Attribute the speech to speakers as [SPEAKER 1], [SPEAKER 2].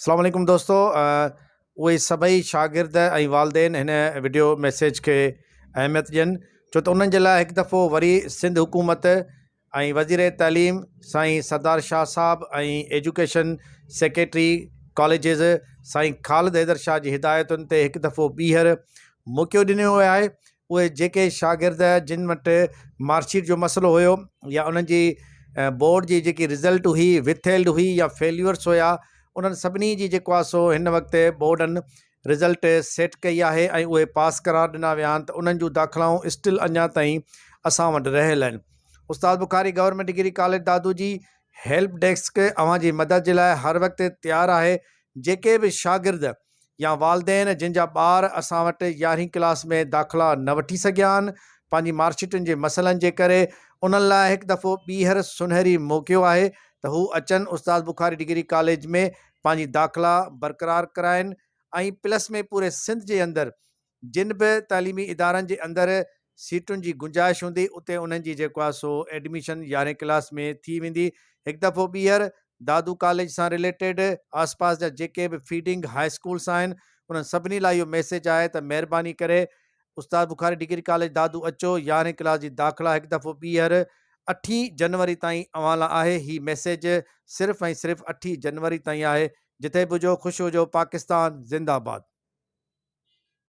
[SPEAKER 1] اسلام عليڪم دوستو اهي سڀئي شاگرد ۽ والدين هن وڊيو ميسيج کي اهميت ڏين ڇو ته انهن جي لاء هڪ دفعو وري سنڌ حڪومت ۽ وزير تعليم سائين سردار شاهه صاحب ۽ ايجوڪيشن سيڪريٽري ڪاليجز سائين خالد حيدر شاهه جي هدايتن تي هڪ دفعو ٻيهر موقعو ڏنو ويو آهي اهي جيڪي شاگرد جن وٽ مارڪ شيٽ جو مسئلو هيو يا انهن جي بورڊ جي جيڪي رزلٽ هئي وٿ هيلڊ هئي يا فيليورس هيا انهن سڀني جي جيڪو آهي سو هن وقت بورڊن رزلٽ سيٽ ڪئي آهي ۽ اهي پاس قرار ڏنا ويا آهن ته انهن جون داخلائون اسٽل اڃا تائين اسان وٽ رهيل آهن Ustad Bukhari government degree college Dadu جي هيلپ ڊيسڪ اوهان جي مدد جي لاء هر وقت تيار آهي جيڪي به شاگرد يا والدين جن جا ٻار اسان وٽ يارهين ڪلاس ۾ داخلا نه وٺي سگهيا آهن پنهنجي مارڪشيٽن جي مسئلن جي ڪري انهن لاء هڪ دفعو ٻيهر سنهري موقعو آهي ته هو اچن استاد بخاري ڊگري ڪاليج ۾ پنهنجي داخلا برقرار ڪرائن ۽ پلس ۾ پوري سنڌ جي اندر جن به تعليمي ادارن جي اندر سيٽن جي گنجائش هوندي اتي انهن جي جيڪو آهي سو ايڊميشن يارهين ڪلاس ۾ ٿي ويندي. هڪ دفعو ٻيهر دادو ڪاليج سان رليٽيڊ آس پاس جا جيڪي به فيڊنگ هاء اسڪولس آهن انهن سڀني لاء اهو ميسيج آهي ته مهرباني ڪري استاد بخاري ڊگري ڪاليج دادو اچو يارهين ڪلاس جي داخلا هڪ دفعو ٻيهر اٺين جنوري تائين اوهان لاء آهي هي ميسيج صرف ۽ صرف اٺين جنوري تائين آهي جتي به هجو خوش هجو پاڪستان زنده باد.